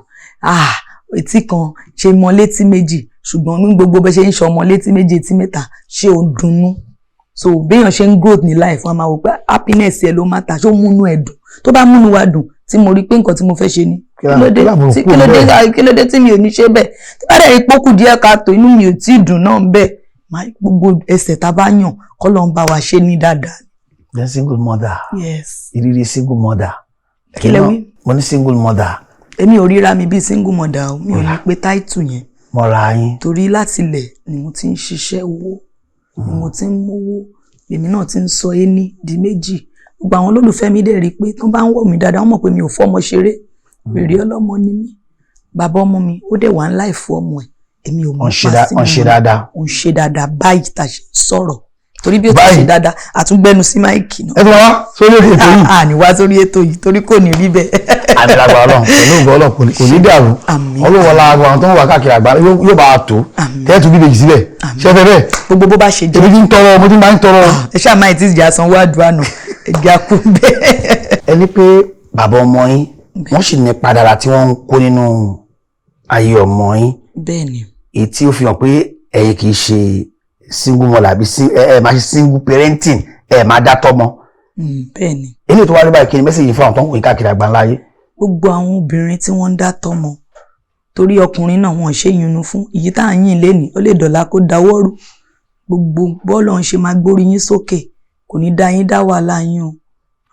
etí kan ṣe mọ létí méjì, ṣùgbọ́n ní gbogbo bẹ́ ṣe ń ṣe ọmọ létí méjì, etí mẹ́ta, ṣé o ń dunnú? So béèyàn ṣe ń growth ní life, wọn máa wò pé happiness ẹ ló matter. Ṣó múnú ẹ dùn? Tó bá múnú wa dùn, tí mo rí pé nǹkan tí mo fẹ́ ṣe ni, Kí láàbùrù kúrò kí ló dé bẹ́ẹ̀? Kí ló dé tí mi ò ní ṣe bẹ́ẹ̀? Tí bá dẹ̀ rí pókù díẹ̀ káàtó, inú mi ò tí ì dùn náà bẹ́ẹ̀, gbogbo ẹsẹ̀ tá a bá yàn kọ́ ló ń bá wa ṣe ní dáadáa. Then single mother. Yes. Ìrírí single mother. Kí lẹ wí? Mo ní single mother. Èmi ò ríra mi bíi single mother o. Mi ò ní pé táìtù yẹn. Mọ́ra yín. Torí láti ilẹ̀ ni mo ti ń ṣiṣẹ́ owó, ni mo ti ń mówó. Èmi náà ti ń sọ ení di méjì. Gbogbo àwọn olólùfẹ́ mi dẹ̀ rí i pé tó bá ń wọ̀ mí dáadáa, wọ́n mọ̀ pé mi ò fọ́mọ ṣeré. Wèrè ọlọ́mọ ni mí. Bàbá ọmọ mi, ó dẹ̀ wà ńlá ìfọ́ ọmọ ẹ̀. Èmi ò mọ̀. Wọ́n ṣe dáadáa. Ó ń ṣe dáadáa báyìí tá a ṣe sọ̀rọ̀, torí bí ó ti Báyìí. ṣe dáadáa, àtúngbẹ́nu sí máìkì náà. Ẹ ti wá sórí ètò yìí. À ní wá sórí ètò yìí, torí kò ní rí bẹ́ẹ̀. Àmì Ọlọ́run, pẹ̀lú ògo Ọlọ́run, kò ní dàrú. Àmín. Ọlọ́run wọlá àwọn tó ń wà káàkiri àgbà yóò bá a tó. Àmín. Tẹ́ẹ̀tù bíbèjì síbẹ̀, ṣé ẹ fẹ́ bẹ́ẹ̀? Gbogbo bó bá ṣe jẹ́. Èmi ti ń tọrọ, mo ti máa ń tọrọ. Ẹ ṣáà máa ti jà sanwó àdúrà nù, ẹ̀jẹ̀ kú bẹ́ẹ̀. Ẹ ní pé bàbá ọmọ yín, wọ́n sì ní padàrà tí wọ́n ń kó nínú ayé ọmọ yín. Bẹ́ẹ̀ ni. Èyí tí ó fi hàn pé ẹ̀yin kì í ṣe single mother, àbí ẹ máa ṣe single parenting, ẹ máa dá tọ́mọ. Bẹ́ẹ̀ ni. Eléyìí tó wá rí báyìí, kí ni message fún àwọn tó ń wòye káàkiri àgbáńlá ayé? Gbogbo àwọn obìnrin tí wọ́n ń dá tọ́mọ, torí ọkùnrin náà wọ́n ṣe yunnu fún èyí tá à ń yìn lénìí, ó lè dọ̀la kó dáwọ́ rú. Gbogbo bọ́ọ̀lù ọ̀hún ṣe máa gbórí yín sókè, kò ní dá yín dá wàhálà yín o.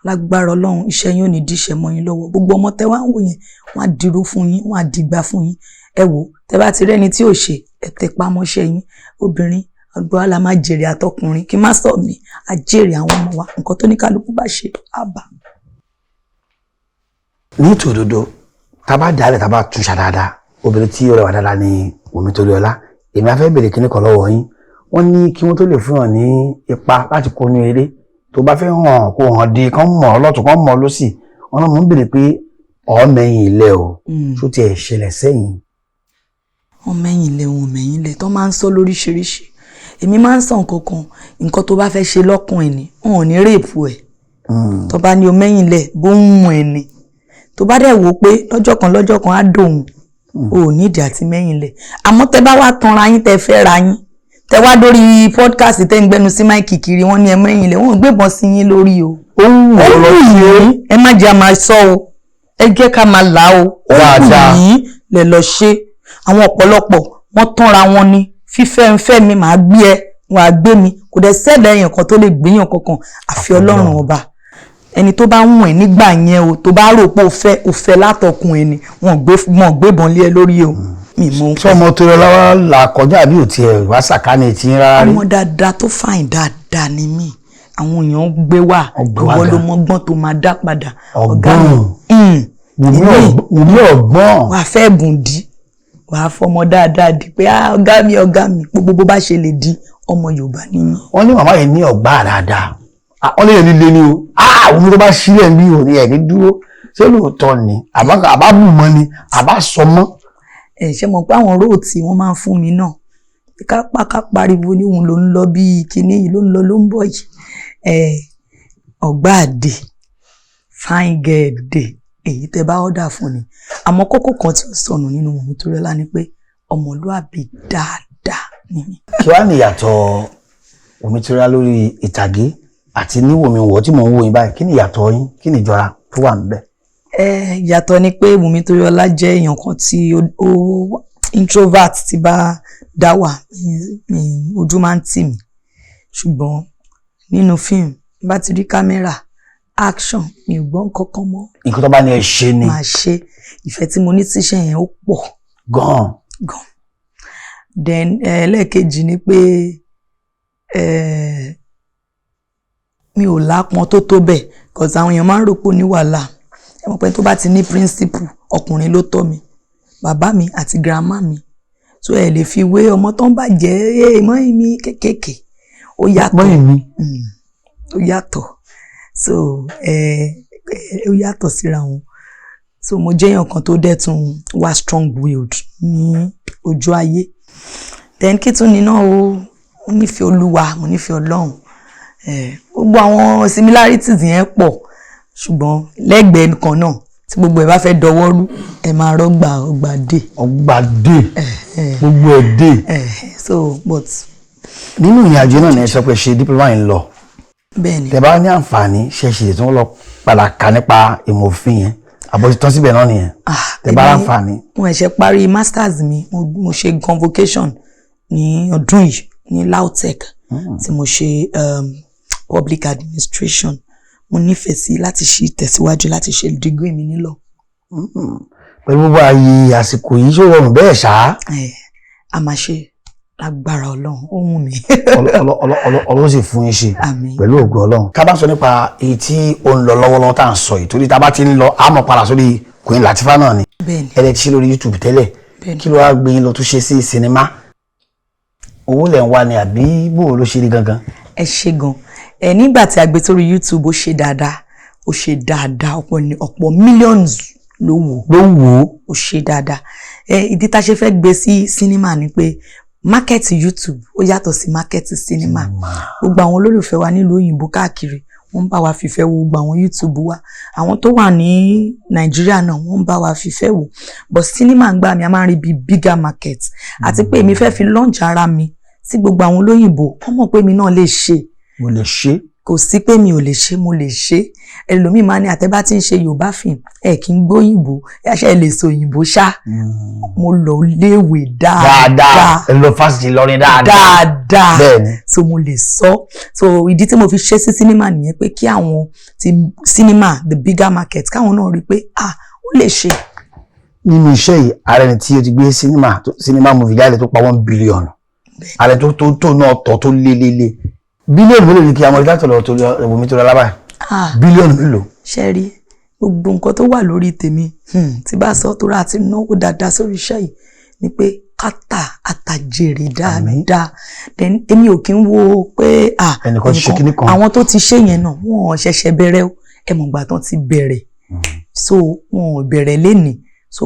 Lágbára Ọlọ́run, iṣẹ́ yín ò ní díṣẹ́ mọ́ yín lọ́wọ́. Gbogbo ọmọ tẹ́ wá ń wò yẹn, wọ́n á dirú fún yín, wọ́n á dìgbà fún yín. Ẹ wò, tẹ́ bá ti rẹ́ni tí ò ṣe, ẹ tẹpá mọ́ṣẹ́ yín. Obìnrin ọgbọ́n wa la máa jèrè, àtọkùnrin kí n má sọ mí, á jèrè àwọn ọmọ wa. Nǹkan tó ní kálukú bá ṣe á bà. Ní tòdodo, tá a bá dálẹ̀, tá a bá túnṣà dáadáa, obìnrin tí ó rẹwà dáadáa ní Wùmí Toríọlá. Èmi á fẹ́ bèrè kíní kan lọ́wọ́ yín. Wọ́n ní kí wọ́n tó lè fún yàn ní ipa láti kó ní eré tó bá fẹ́ hàn, kó hàn di kán mọ̀ ọ́ lọ́tún, kán mọ̀ ọ́ lọ́sì, wọ́n náà mọ̀ ń bèrè pé ọ̀ mẹ́yìn ilẹ̀ o, tó tiẹ̀ ṣẹlẹ̀ sẹ́yìn? Wọ́n mẹ́yìn lé, wọn mẹ́yìn lé, tó máa ń sọ lóríṣiríṣi. Èmi máa ń sọ nǹkan kan, nǹkan tó bá fẹ́ ṣe lọ́kùn ẹ̀ ni wọn ò ní rape ẹ̀. Tó bá ní o mẹ́yìn lẹ̀, bó ń mú ẹ̀ ni. Tó bá dẹ̀ wò ó pé lọ́jọ́ kan lọ́jọ́ kan á dòun, o ò nídìí àti mẹ́yìn lẹ̀. Àmọ́ tẹ́ bá wá tanra yín, tẹ́ fẹ́ ra yín, tẹ́ wá dórí podcast, tẹ́ ń gbẹnu sí máìkì kiri, wọ́n ní ẹ mẹ́yìn lẹ̀, wọ́n ò gbébọn sí yín lórí o. Ó ń wù Ó ọ́ lọ wù sí yín, ẹ má jẹ́ a máa sọ o, ẹ jẹ́ ká máa là o. Ó wù Dáadáa. yín lẹ̀ lọ ṣe. Àwọn ọ̀pọ̀lọpọ̀ wọ́n tánra wọn ni. Fífẹ́ ń fẹ́ mi, màá gbé ẹ, wàá gbé mi. Kò dẹ̀ sẹ́ẹ̀dá èèyàn kan tó lè gbéyàn kankan àfi Ọlọ́run ọba. Ẹni tó bá wùn ẹ́ nígbà yẹn o, tó bá rò pé o fẹ́, o fẹ́ látọkùn ẹni, wọn gbébọn lé ẹ lórí o. Mi mọ ohun. Sọmọ tó lọ lọ́wọ́ là kọjá àbí ò tiẹ̀ wá sàkánì tí ń rárá rí? Ọmọ dáadáa tó fàìn dáadáa ni mí. Àwọn èèyàn gbé wá. Wọ́n gbé wá Ìwọ ló gan. mọgbọ́n tó máa dá padà, ọ̀gá mi. Ọgbọ́n. Wùmí ọgbọ́n. Wàá fẹ́ bùn dí, wàá fọmọ dáadáa di pé, "Ah, ọ̀gá mi, ọ̀gá mi." Gbogbo bó bá ṣe lè di, ọmọ Yorùbá ni mí. Wọ́n ní màmá yìí ní ọ̀gbá dáadáa. Ah, wọ́n lè líle ni o. Ah, Wùmí tó bá sílẹ̀ ní o ní ẹ̀ ní dúró. Ṣé lóòótọ́ ni àbá bù mọ́ ni àbá sọ mọ́? Ẹ ṣe mọ̀ pé àwọn róòtì wọ́n máa ń fún mi náà, kápá ká pariwo ní òun ló ń lọ bíi kinní yìí, ló ń lọ, ló ń bọ̀ yìí. Ẹ ọ̀gbá àdè, fine girl dè, èyí tẹ bá ọ̀dà fún ni. Àmọ́ kókó kan tí ó sọnù nínú Wùmí Toríọlá ni pé ọmọlúàbí dáadáa ni mí. Kí wàá ní ìyàtọ̀ Wùmí Toríọlá lórí ìtàgé àti ní Wùmí wọ̀ tí mò ń wò yín báyìí? Kí ni ìyàtọ̀ yín? Kí ni ìjọra tó wà níbẹ̀? Ẹ ìyàtọ̀ ni pé Wùmí Toríọlá jẹ́ èèyàn kan tí ó introvert. Tí bá dá wà, ojú máa ń tì mí, ṣùgbọ́n nínú fíìmù, bá ti rí kámẹ́rà, action, mi ò gbọ́ nǹkan kan mọ́. Nǹkan tó bá ní ẹ ṣe ni. Máa ṣe. Ìfẹ́ tí mo ní tíṣẹ́ yẹn, ó pọ̀ gan. Gan. Then ẹlẹ́ẹ̀kejì ni pé mi ò lápọn tó tó bẹ́ẹ̀, cause àwọn èèyàn máa ń rò pé ó ní wàhálà. Ẹ mọ̀ pé tó bá ti ní principle, ọkùnrin ló tọ́ mi, bàbá mi àti grandma mi, so ẹ lè fi wé ọmọ tó ń bàjẹ́ ẹ mọ́ mi kékèké. Ó yàtọ̀. Mọ́yìn mi. Ó yàtọ̀. So ẹ ẹ ó yàtọ̀ síra wọn. So mo jẹ́ èèyàn kan tó dẹ̀ tún wá strong willed ní ojú ayé. Then kí tún ní náà o, mo nífẹ̀ẹ́ Olúwa, mo nífẹ̀ẹ́ Ọlọ́run. Gbogbo àwọn similarities yẹn pọ̀, ṣùgbọ́n lẹ́gbẹ̀ẹ́ kan náà, tí gbogbo ẹ̀ bá fẹ́ dọwọ́ rú, ẹ máa rọ́gbà ọgbà dé. Ọgbà dé, gbogbo ẹ̀ dé. So but Nínú ìrìn àjò náà ni ẹ sọ pé ṣe diploma yìí ń lọ. Bẹ́ẹ̀ ni. Tẹ́ bá ní àǹfààní, ṣe ṣe tí wọ́n lọ padà kà nípa ìmọ̀ òfin yẹn, àbọ̀tí tán síbẹ̀ náà nìyẹn? Ah, Tẹ́ bá èmi- láǹfààní. Mo ṣẹ̀ṣẹ̀ parí masters mi. Mo ṣe convocation ní ọdún yìí ní LAUTECH, tí mo ṣe public administration. Mo nífẹ̀ẹ́ sí láti ṣe tẹ̀síwájú láti ṣe degree mi nílọ. Pẹ̀lú gbogbo ààyè àsìkò yìí, ṣó rọrùn bẹ́ẹ̀ ṣá? Ẹ a máa ṣe lágbára Ọlọ́run, ó wù mí. Ọlọ́run sì fún yín ṣe. Àmín. Pẹ̀lú ògo Ọlọ́run. Ká bá sọ nípa èyí tí ó ń lọ lọ́wọ́lọ́wọ́ tá à ń sọ yìí, torí tá a bá ti ń lọ, a mọ̀ padà sórí Queen Latifah náà ni. Bẹ́ẹ̀ni. Ẹ lè ti ṣe lórí YouTube tẹ́lẹ̀. Bẹ́ẹ̀ni. Kí ló wá gbé yín lọ tó ṣe sí sinimá? Owó lẹ̀ ń wá ni àbí bó ló ṣe rí gangan? Ẹ ṣe gan. Ẹ nígbà tí a gbé sórí YouTube, ó ṣe dáadáa, ó ṣe dáadáa. Ọ̀pọ̀ ní ọ̀pọ̀ millions ló wò. Ló wò ó. Ó ṣe dáadáa. Ẹ ìdí tá a ṣe fẹ́ gbé sí sinimá ni pé market YouTube ó yàtọ̀ sí market sinimá. Gbogbo àwọn olólùfẹ́ wa nílùú òyìnbó káàkiri, wọ́n ń bá wa fìfẹ́ wo gbogbo àwọn YouTube wa. Àwọn tó wà ní Nàìjíríà náà, wọ́n ń bá wa fìfẹ́ wò, but sinimá ń gbà mí, a máa ń rí bí bigger market, àti pé èmi fẹ́ fi launch ara mi sí gbogbo àwọn olóyìnbó, wọ́n mọ̀ pé èmi náà lè ṣe. Mo lè ṣe. Kò sí pé mi ò lè ṣe, mo lè ṣe. Ẹlòmíì máa ní àtẹ́bá tí ń ṣe Yorùbá film, ẹ kì í gbóyìnbó, ẹ ṣe lè sọ òyìnbó ṣá. Mo lọ léèwé dáadáa. dáadáa. Ẹ lọ fásitì Ìlọrin dáadáa. Dáadáa. Bẹ́ẹ̀ni. So mo lè sọ. So ìdí tí mo fi ṣe sí sinimá nìyẹn, pé kí àwọn ti sinimá, the bigger market, káwọn náà rí i pé, ah, ó lè ṣe. Nínú iṣẹ́ yìí, ààrẹ ni tí ó ti gbé sinimá movie jáde tó pa 1 billion, ààrẹ tó náà tọ̀ tó lé lé lé. Bílíọ̀nù mélòó ni kí amọ̀ ìdátọ̀ lọ tó Wùmí Toríọlá báyìí? Ah. Bílíọ̀nù mélòó? Ṣe rí gbogbo nǹkan tó wà lórí tèmi, tí bá sọ tó rà àti náwó dáadáa sórí iṣẹ́ yìí ni pé kátà àtàjèrè dáadáa. Then èmi ò kí ń wo pé, ah, Ẹnìkan ti ṣe kinní kan. Àwọn tó ti ṣe yẹn náà, wọn ò ṣẹ̀ṣẹ̀ bẹ̀rẹ̀ o. Ẹ mọ̀ ìgbà tán ti bẹ̀rẹ̀, so wọn ò bẹ̀rẹ̀ lénìí, so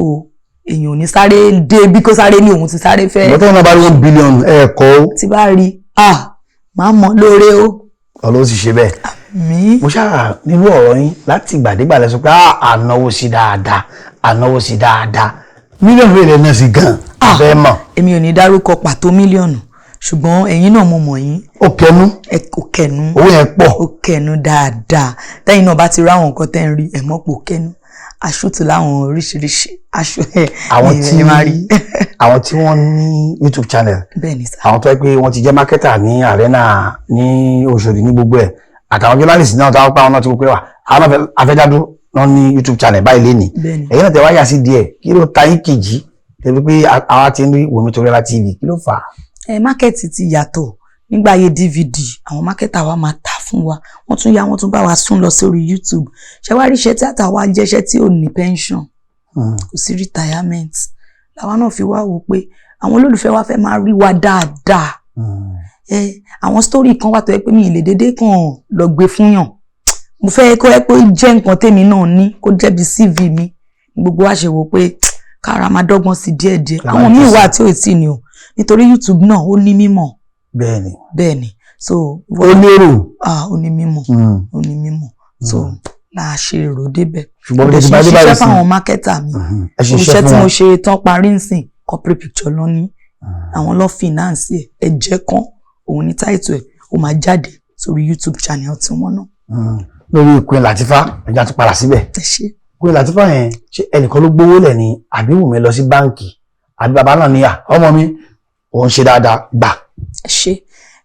èèyàn ò ní sáré dé bí kó sáré ní òun ti sáré fẹ́. Ìgbà tó náà bá rí 1 billion, ẹ̀ kọ́. Tí bá rí, ah, máa mọ̀ lóore o. Ọlọ́run sì ṣe bẹ́ẹ̀. Mi. Mo ṣáà nínú ọ̀rọ̀ yín láti ìgbàdégbà lẹ sọ pé, ah, ànáwó sí dáadáa, ànáwó sí dáadáa. Mílíọ̀nù mélòó náà sí gan? Ah. Bẹ́ẹ̀ mọ̀. Èmi ò ní dárúkọ pàtó mílíọ̀nù, ṣùgbọ́n ẹ̀yin náà, mo mọ̀ yín. Ó kẹnu. Ẹ kò kẹnu. Owó yẹn pọ̀. Ó kẹnu dáadáa. Tẹ́yin náà bá ti rí àwọn nǹkan tẹ́ ń rí, ẹ̀ mọ̀ pò kẹnu. A shoot láwọn oríṣiríṣi aṣọ ẹ̀. Àwọn tí ẹ máa rí. Àwọn tí wọ́n ní YouTube channel, Bẹ́ẹ̀ ni sà. àwọn tó yẹ pé wọ́n ti jẹ́ marketer ní arena ní Òṣòdì ní gbogbo ẹ̀, àtàwọn journalist náà táwọn pa àwọn náà ti wọ́n pé wà àwọn náà afẹ́dádú náà ní YouTube channel báyìí lénìí. Bẹ́ẹ̀ ni. Ẹ̀yin náà tẹ wá yà sí díẹ̀, kí ló ta yín kejì tẹ̀lé pé àwa ti ń rí Wùmí Toríọlá TV? Kí ló fà á? Ẹ market ti yàtọ̀. Nígbà ayé DVD, àwọn marketer wa máa tà fún wa, wọ́n tún yá, wọ́n tún bá wa sún lọ sórí YouTube. Ṣé wàá rí, iṣẹ́ tíátà wa jẹ́ iṣẹ́ tí ò ní pension, kò sí retirement. Làwa náà fi wá wò pé àwọn olólùfẹ́ wa fẹ́ máa rí wa dáadáa. Ẹ àwọn story kan wà tó yẹ pé mi ì lè dédé kàn lọ gbé fún yàn. Mo fẹ́ kó yẹ pé ó jẹ́ nǹkan tèmi náà ní, kó jẹ́ bí CV mi. Gbogbo wa ṣe wò pé kára máa dọ́gbọ́n sí díẹ̀díẹ̀. Ká máa Àwọn míì jù sí. wà tí ò tí ní o, nítorí YouTube náà ó ní mímọ̀. Bẹ́ẹ̀ ni. Bẹ́ẹ̀ ni, so Ó lérò. Ah, ó ní mímọ̀, ó ní mímọ̀, so là á ṣe èrò débẹ̀. Ṣùgbọ́n Mo bí dẹ̀ ti ṣe bá dé ṣiṣẹ́ báyìí sí, fáwọn marketer mi. Ẹ ṣe iṣẹ́ Iṣẹ́ fún tí mo wọn. ṣe tán parí nsìn, corporate picture lọ ní àwọn lọ finance ẹ̀. Ẹ̀jẹ̀ kan òun ní title ẹ̀, ó máa jáde sórí YouTube channel tiwọn náà. Lórí Queen Latifah, ẹja tún padà síbẹ̀. Ẹ ṣe. Queen Latifah yẹn, ṣé ẹnìkan ló gbówó lẹ̀ ni, àbí Wùmí lọ sí báǹkì, àbí bàbá náà níyà ọmọ mi òun ṣe dáadáa gbà? Ẹ ṣe.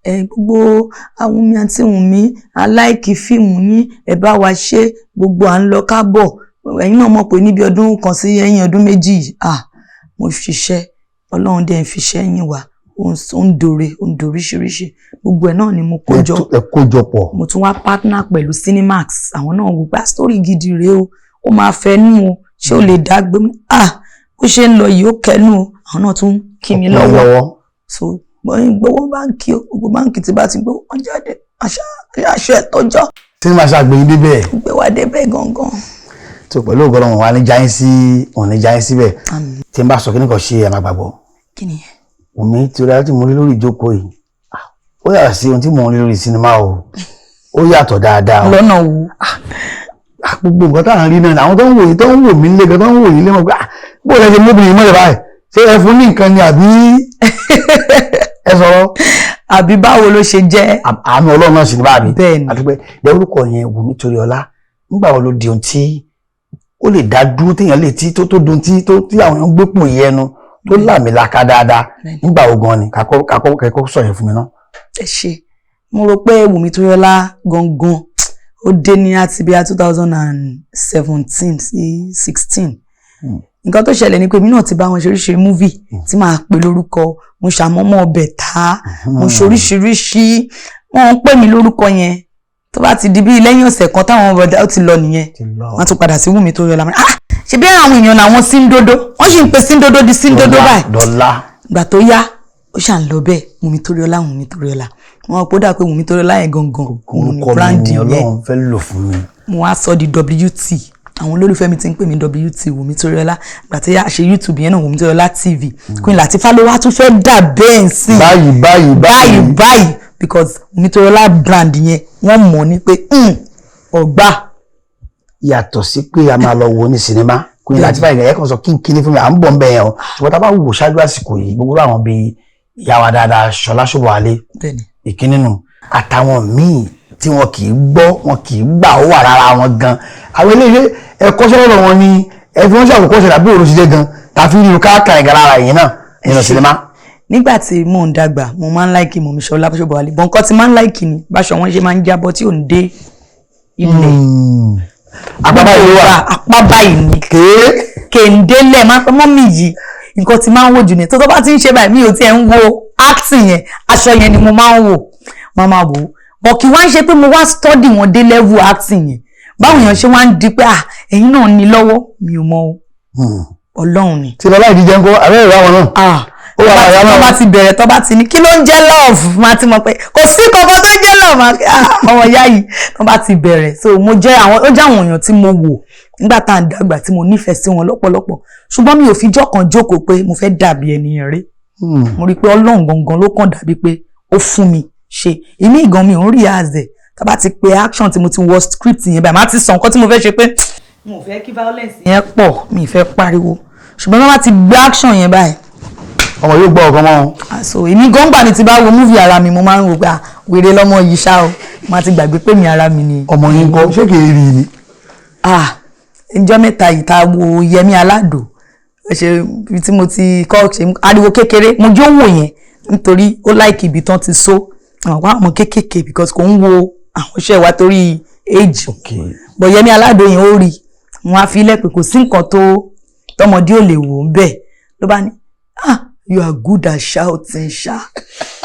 Ẹ gbogbo àwọn mi àti Wùnmí aláìkí fíìmù yín, ẹ bá wa ṣe gbogbo à ń lọ kábọ̀. Ẹ̀yin náà mọ̀ pé níbi ọdún kan sí ẹ̀yìn ọdún 2 yìí, ah, mo ṣiṣẹ́, Ọlọ́run dẹ̀ ń fiṣẹ́ yín wá, ó ń dòre, ó ń doríṣiríṣi. Gbogbo ẹ̀ náà ni mo kó jọ. Ẹ kó jọ pọ̀. Mo tún wá partner pẹ̀lú Cinemax. Àwọn náà wò pé, "Ah, story gidi rèé o, ó máa fẹ́ nú o, ṣé o lè dá gbé?" Ah, bó ṣe ń lọ yìí, ó kẹnu o. Àwọn náà tún kí mi lọ́wọ́. Lọ́wọ́. So bọ́yìn gbowó báǹkì o, gbogbo báǹkì tí bá ti gbowó wọn jáde, àṣà àṣà ẹ̀tọ́jọ́. Cinemax àgbẹ̀yìn débẹ̀. Gbé wa débẹ̀ gangan. Tó pẹ̀lú ògo Ọlọ́run wa ní jáyín sí òun ní jáyín síbẹ̀. Àmín. Tí n bá sọ kí ní kan ṣe, ẹ̀ máa gbàgbọ́. Kí ni? Wùmí Toríọlá tí mo rí lórí ìjókòó yìí, ah, ó yàtọ̀ sí ohun tí mò ń rí lórí sinimá o. Ó yàtọ̀ dáadáa o. Lọ́nà wo? Ah, gbogbo nǹkan tá à ń rí náà ni àwọn tó ń wò yìí, tó ń wò mí nílé gan, tó ń wò yìí lé mọ̀ pé, ah, bó lẹ ṣe móbìnrin mọ́lẹ̀ báyìí? Ṣé ẹ fún ní nǹkan ni, àbí ẹ sọ̀rọ̀? Àbí báwo ló ṣe jẹ́? Àánú Ọlọ́run náà sì ní báàbí. Bẹ́ẹ̀ ni. Àdúpẹ́. Dẹ orúkọ yẹn, Wùmí Toríọlá, nígbà wo ló di ohun tí ó lè dá dúró, téèyàn lè tí tó dun tí tó tí àwọn èèyàn gbé pò yẹn ẹnu tó làmìlaka dáadáa? Bẹ́ẹ̀ ni. Nígbà wo gan ni? Kakọ́ kakọ́ kẹ́kọ́ sọ yẹn fún mi náà. Ẹ ṣe. Mo rò pé Wùmí Toríọlá gangan ó dé ní àti bíi 2017 sí 16. Nǹkan tó ṣẹlẹ̀ ni pé èmi náà ti bá wọn ṣe oríṣiríṣi movie tí màá pè lórúkọ. Mo ṣàmọ́mọ́ ọbẹ̀ tá, mo ṣe oríṣiríṣi, wọ́n ń pè mí lórúkọ yẹn. Tó bá ti di bíi lẹ́yìn ọ̀sẹ̀ kan táwọn ọ̀dà ó ti lọ nìyẹn, Ti lọ. wọ́n tún padà sí Wùmí Toríọlá. Ah, ṣe bí àwọn èèyàn làwọn Síndodo, wọ́n sì ń pe Síndodo di Síndodo báyìí. Dọ́là. Ìgbà tó yá, ó ṣà ń lọ bẹ́ẹ̀, Wùmí Toríọlá, Wùmí Toríọlá. Wọn kó dà pé Wùmí Toríọlá yẹn gangan òun ni Orúkọ mi brand ni yẹn. Ọlọ́run fẹ́ lò fún mi. Mo wá sọ di WT. Àwọn olólùfẹ́ mi ti ń pè mí WT, Wùmí Toríọlá. Ìgbà tí a ṣe YouTube yẹn náà, Wùmí Toríọlá TV, Queen Latifah ló wá tún fẹ́ dà bẹ́ẹ̀ sí Báyìí báyìí. Báyìí báyìí, because Wùmí Toríọlá brand yẹn, wọ́n mọ̀ ní pé ọ̀gbà. Yàtọ̀ sí pé a máa lọ wo ní sinimá Queen Latifah ìgbà yẹn kàn sọ kínkínní fún mi, à ń bọ̀ ń bẹ̀ yẹn o. Ṣùgbọ́n tá a bá wò ṣáájú àsìkò yìí, gbogbo àwọn bíi ìyá wa dáadáa Ṣọlá Ṣóbọ̀wálé, Bẹ́ẹ̀ni. ìkíní nù, àtàwọn míì tí wọn kì í gbọ́, wọn kì í gbà, ó wà lára wọn gan. Àwọn eléyìí, ẹ̀kọ́ sọ́dọ̀ wọn ni ẹ fi wọ́n ṣàkókò ṣẹlẹ̀, àbí òun ṣiṣẹ́ gan tàfi rí káàkiri ìgbà lára yìí náà nínú sinimá? Nígbà tí mò ń dàgbà, mo máa ń like mummy Ṣọlá Ṣóbọ̀wálé bọ̀n. Nǹkan tí máa ń like ni báṣọ wọn ṣe máa ń jábọ́ tí ò ń dé ilẹ̀. Apá báyìí ló wà. Apá báyìí ni. Kéé. Kèndélẹ̀ máa ń pẹ́ mummy yìí. Nǹkan tí máa ń wò jù ní tó bá ti ń ṣe báyìí, mi ò tiẹ̀ ń wo acting yẹn, aṣọ yẹn ni mo máa ń wò, máa máa wò ó bọ̀. Kí wá ń ṣe pé mo wá study wọn dé level acting yẹn. Báwọn èèyàn ṣe wá ń di pé, ah, ẹ̀yin náà ní lọ́wọ́, mi ò mọ o, Ọlọ́run ni. Tí lọ́lá ìdíje ń kó àbẹ́rẹ́ ìwà wọn náà. Ah, Ó wà lára tó náà. bá ti bẹ̀rẹ̀, tó bá ti ní kí ló ń jẹ́ love, máa ti mọ̀ pé kò sí kankan tó ń jẹ́ love. Máa ah, ọmọ ìyá yìí, tó bá ti bẹ̀rẹ̀. So mo jẹ́ àwọn, ó jẹ́ àwọn èèyàn tí mo wò nígbà tá à ń dàgbà, tí mo nífẹ̀ẹ́ sí wọn lọ́pọ̀lọpọ̀, ṣùgbọ́n mi ò fi jọ́ kan jókòó pé mo fẹ́ dàbí ènìyàn rí. Mo rí i pé Ọlọ́run gangan ló kàn dàbí pé ó fún mi ṣe. Ìmí ìgan mi ò ń rí àzẹ̀. Tá bá ti pe action, tí mo ti wọ script yẹn báyìí, má ti sọ nǹkan tí mo fẹ́ ṣe pé mo ò fẹ́ kí violence yẹn pọ̀, mi ì fẹ́ pariwo, ṣùgbọ́n tá bá ti gbé action yẹn báyìí, Ọmọ yóò gbọ́ ọkọ mọ́ wọn. Ah, so èmi gan gbà ní ti bá wo movie ara mi, mo máa ń wò pé, ah, wèrè lọmọ yìí ṣá o. Máa ti gbàgbé pé mi ara mi ni. Ọmọ yín kọ́, ṣé kìí rí ni? Ah, Ìjọ́ mẹ́ta yìí tá a wo Yẹmí Aládò, ṣe ibi tí mo ti kọ́ ṣe ariwo kékeré, mo jó wò yẹn nítorí ó like ibi tán ti so àwọn àwọn kéékèèké, because kò ń wo àwọn iṣẹ́ wa torí age. But Yẹmí Aládò yẹn, ó rí wọn á fi ilẹ̀ pé kò sí nǹkan tó tọmọdé ò lè wò ń bẹ̀. Ló bá ní, "Ah, you are good at shouting ṣá."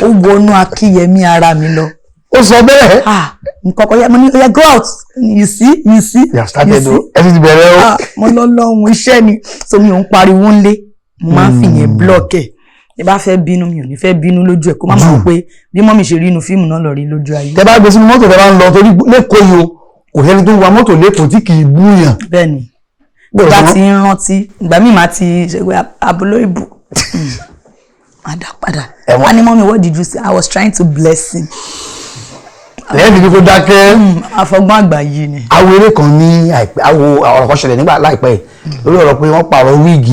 Ó wọnú akíyẹmí ara mi lọ. Ó sọ bẹ́ẹ̀. Ah, nǹkan kan yẹ, mo ní, "Oya, go out." You see, you see. You have started You o. see. Ẹ ti bẹ̀rẹ̀ o. Ah, mo lọ lọ́hùn iṣẹ́ ni. So mi ò ń pariwo ńlé, mo máa ń fìyẹn block ẹ̀. Tí bá fẹ́ bínú, mi ò ní fẹ́ bínú lójú ẹ̀, kó má máa pé bí mummy ṣe rí inú fíìmù náà lọ rí lójú ayé. Tẹ bá gbé sínú mọ́tò, tẹ bá ń lọ, torí lẹ́kọ̀ọ́ yìí o, kò sẹ́ni tó ń wa mọ́tò lẹ́kọ̀ọ́ tí kì í búyàn. Bẹ́ẹ̀ ni, bá ti ń rántí ìgbà míì, máa ti ṣe pé abúlé ìbò máa dá padà. Ẹ̀wọ̀n. Wá ní, "Mummy, what did you say?" "I was trying to bless him." Lẹ́yìn tí kò dákẹ́. Àfọgbọ́n àgbà yìí ni. Awo eré kan ní àìpẹ́, awo ọ̀rọ̀ kan ṣẹlẹ̀ nígbà láìpẹ́ yìí lórí ọ̀rọ̀ pé wọ́n pààrọ̀ wig,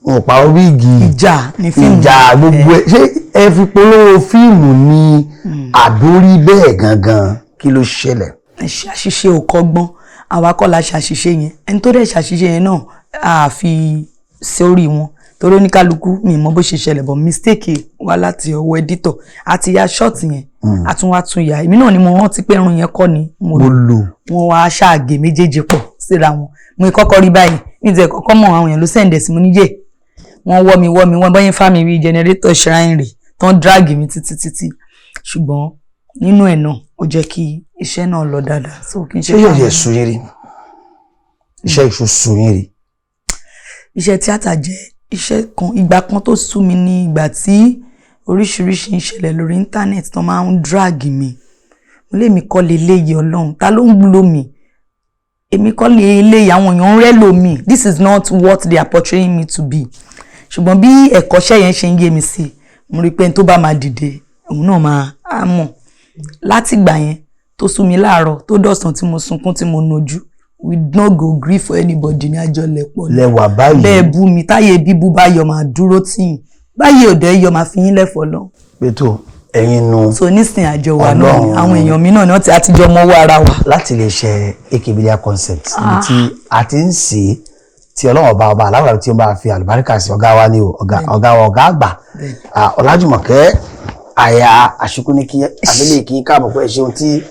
wọn ò pààrọ̀ wig. Ìjà ní fíìmù. Ìjà gbogbo ẹ̀, ṣé ẹ fi polówó fíìmù ni àdórí bẹ́ẹ̀ gangan? Kí ló ṣẹlẹ̀? Ṣe àṣìṣe ò kọ́gbọ́n. Àwa kọ́ la ṣàṣìṣe yẹn. Ẹni tó dẹ̀ ṣàṣìṣe yẹn náà, a fi sórí wọn torí oníkálukú mi mọ bó ṣe ṣẹlẹ̀, but mistake wá láti ọwọ́ editor. Àti ya shot yẹn, a tún wá tún ya. Èmi náà ni mo rántí pé irun yẹn kọ́ ni mo mo lò. Lò. Wọ́n wá ṣáàgé méjèèjì pọ̀ síra wọn. Mo kọ́kọ́ rí báyìí ní ti ẹ̀ kọ́kọ́ mọ̀. Àwọn èèyàn ló send ẹ̀ sí mo níyè. Wọ́n wọ́ mi, wọ́ mi, wọ́n bọ́yìn fámi rí generator shrine rè tán, drag mi títí títí. Ṣùgbọ́n nínú ẹ̀ náà, ó jẹ́ kí iṣẹ́ náà lọ dáadáa, so kì í ṣe Ṣé yóò fáwọn. yẹ sùn yín rí? Iṣẹ́ ìṣù sùn yín rí? Iṣẹ́ tíátà jẹ́ iṣẹ́ kan. Ìgbà kan tó sú mi ní ìgbà tí oríṣiríṣi ń ṣẹlẹ̀ lórí íńtánẹ́ẹ̀tì tó máa ń drag mi. Mo lè mi kọ́ leléyìí. Ọlọ́run, ta ló ń lò mí? Èmi kọ́ leléyìí. Àwọn èèyàn ń rẹ́ lò mí. This is not what they are portraying me to be. Ṣùgbọ́n bí ẹ̀kọ́ṣẹ́ yẹn ṣe ń yé mi sí, mo rí i pé ẹni tó bá máa dìde, òun náà máa á mọ̀. Látìgbà yẹn tó sú mi láàárọ̀, tó dọ̀sán, tí mo sunkún, tí mo nojú, we no go gree for anybody ní àjọlẹ̀pọ̀ ni. Lẹ́wà báyìí. Bẹ́ẹ̀ bú mi, táyé bíbú bá yọ, máa dúró tì yín. Báyìí òde yọ, máa fi yín lẹ́fọ̀ọ́ lọ. Pẹ̀tọ́ ẹ̀yin nu. So nísìnyí, àjọ wa náà ni. Ọlọ́run. Àwọn èèyàn mi náà ni wọ́n ti àtijọ́ mọ́wọ́ ara wa. Láti lè ṣe AK Media Concept, níbi tí a ti ń sè é, tí Ọlọ́run ọba ọba aláwọ̀ tí ó bá fi àlùbáríkà sí ọ̀gá wa ní o, ọ̀gá ọ̀gá wa, ọ̀gá àgbà. Ah, Ọlájùmọ̀kẹ́ àyà àṣekú ní kí abẹ́lé kí káàbọ̀ pé ẹ ṣeun tí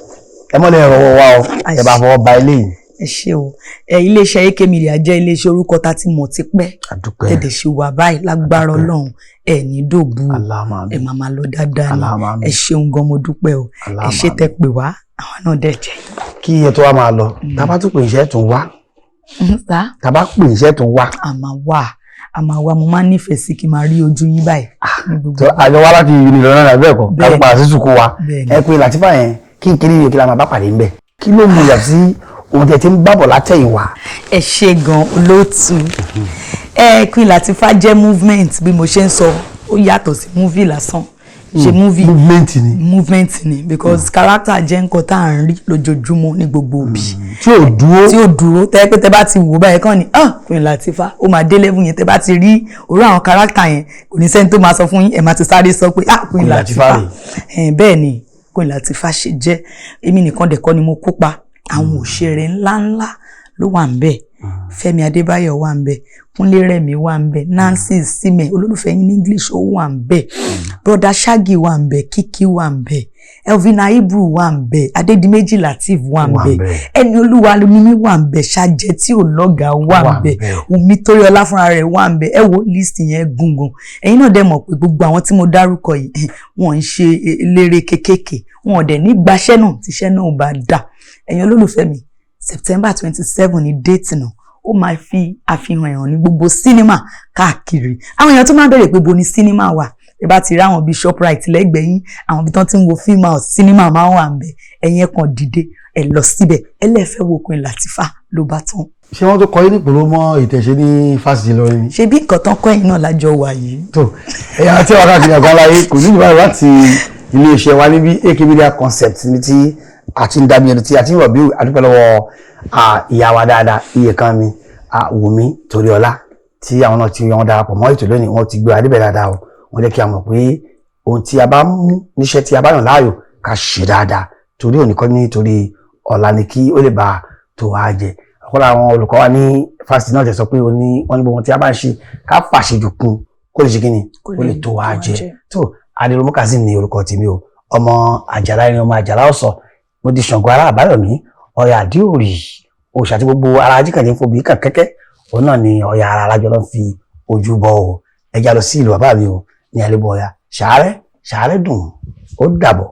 ẹ mọ́lẹ̀ rọwọ́ wa o, ẹ bá fọwọ́ ba ilé yìí. Ẹ ṣé o. Ẹ iléeṣẹ́ AK Media jẹ́ iléeṣẹ́ orúkọ tá a ti mọ̀ tipẹ́. Àdúpẹ́. Tẹ̀dẹ̀ ṣe wà báyìí, lágbára Ọlọ́run, ẹ ní dòbú. Allahumma Ẹ máa máa lọ dáadáa ni. Allahumma àmín. Ẹ ṣeun gan, mo dúpẹ́ o. Ẹ Allahumma ṣé tẹ́ pè wá, àwọn náà dẹ̀ jẹ́. Kí ẹ tó wá máa lọ, tá a bá tún pè iṣẹ́ tún wá. Sá. Tá a bá pè iṣẹ́ tún wá. Àmà wà, àmà wà. Mo máa ń nífẹ̀ẹ́ sí kí n máa rí ojú yín báyìí ní gbogbo. Tó àjọ wá láti ìlú náà bẹ́ẹ̀ kọ́? Bẹ́ẹ̀. Ká padà sí sùkú wa. Bẹ́ẹ̀ni. Ẹ pé Latifa yẹn kí n kiri yìí, kí la máa bá pàdé ńbẹ? Kí ló mú yàtọ̀ sí ohun tí ẹ ti ń bábọ̀ látẹ̀yìn wá? Ẹ ṣe gan, olóòtú. Ẹ Queen Latifah jẹ́ movement. Bí mo ṣe ń sọ, ó yàtọ̀ sí movie lásán ṣe movie. Movement ni. Movement ni, because character jẹ́ nǹkan tá à ń rí lójoojúmọ́ ní gbogbo òbí. Tí ò dúró. Tí ó dúró, tẹ́ pé tẹ́ bá ti wò báyìí kàn ní, "Ah, Queen Latifah." Ó máa dé level yẹn, tẹ́ bá ti rí orú àwọn character yẹn, kò ní sẹ́ni tó máa sọ fún yín, ẹ̀ máa ti sáré sọ pé, "Ah, Queen Queen Latifah." Latifah." Ẹ̀ bẹ́ẹ̀ ni Queen Latifah ṣe jẹ́. Èmi nìkan dẹ̀ kọ́ ni mo kópa. Àwọn òṣèré ńláńlá ló wà ń bẹ̀. Fẹ́mi Adébáyọ̀ wà ń bẹ̀, Kúnlé Rẹ̀mí wà ń bẹ̀, Nancy Sime, olólùfẹ́ yín ní English, ó wà ń bẹ̀, Broda Shaggy wà ń bẹ̀, Kiki wà ń bẹ̀, Elvina Ibru wà ń bẹ̀, Adédìméjì Lateef wà ń Wà ń bẹ̀, bẹ̀. Ẹni Olúwa Mímí wà ń bẹ̀, Ṣàjẹ́ tí ò lọ́gàá wà Wà ń ń bẹ̀, bẹ̀. Wùmí Toríọlá fúnra rẹ̀ wà ń bẹ̀. Ẹ wo list yẹn gungun. Ẹ̀yin náà dẹ̀ mọ̀ pé gbogbo àwọn tí mo dárúkọ yìí, wọ́n ń ṣe eléré kékèké, wọn ò dẹ̀ ní gbaṣẹ́ náà tíṣẹ́ náà ò bá dà. Ẹ̀yin olólùfẹ́ mi, September 27 ní date náà. Ó máa fi àfihàn ẹ̀hàn ní gbogbo sinimá káàkiri. Àwọn èèyàn tó máa ń bẹ̀rẹ̀ pé bo ni sinimá wà, ẹ bá ti rí àwọn bíi Shoprite lẹ́gbẹ̀ẹ́ yín, àwọn ibi tán ti ń wo film house, sinimá máa ń wà ń bẹ̀. Ẹ̀yin ẹ̀ kàn dìde, ẹ lọ síbẹ̀, ẹ lẹ́ẹ̀fẹ́ wo Queen Latifah, ló bá tán. Ṣé wọ́n tó kọ yín nípòrò mọ́ ìtẹ̀ṣe ní fásitì Ìlọrin ni? Ṣe bí nǹkan tán kọ́ ẹ̀yin náà lájọ wà yìí. Tó ẹ̀yà àti àwọn káàkiri àgbáláyé, kò ní ìbára láti iléeṣẹ́ wa níbi AK Media Concept, níbi tí a ti ń dábìí ẹni tí a ti ń rọ̀ bí. Àdúpẹ́ lọ́wọ́ ìyá wa dáadáa, iye kan mi, Wùmí Toríọlá, tí àwọn náà tí wọ́n darapọ̀ mọ́ ètò lónìí. Wọ́n ti gbé wa débẹ̀ dáadáa o. Wọ́n jẹ́ kí a mọ̀ pé ohun tí a bá mú níṣẹ́, tí a bá yàn láàyò, ká ṣe dáadáa, torí òní kọ́, nítorí ọ̀la ni, kí ó lè bá tó wá jẹ. Ọ̀pọ̀lọpọ̀ àwọn olùkọ́ wa ní fásitì náà tẹ̀ sọ pé ó ní wọ́n ní gbogbo ohun tí a bá ń ṣe, ká fàṣejù kún, kó lè ṣe kíni, kó lè tó wa jẹ. Tó Adéròmú Kazeem ní orúkọ tèmi o, ọmọ Àjàlá ẹni, ọmọ Àjàlá ọ̀sọ̀, mo di Ṣàngó ará Àbáyọ̀mí, Ọya àdíòrì òòṣà tí gbogbo ara ajíkànjẹ́ ń fobì kàn kẹ́kẹ́, òun náà ni Ọya ara alájọ ló ń fi ojú bọ o. Ẹja lọ sí ìlú bàbá mi o ní àlébọ̀ Ọya. Ṣàárẹ̀ ṣàárẹ̀ dùn, ó dàbọ̀.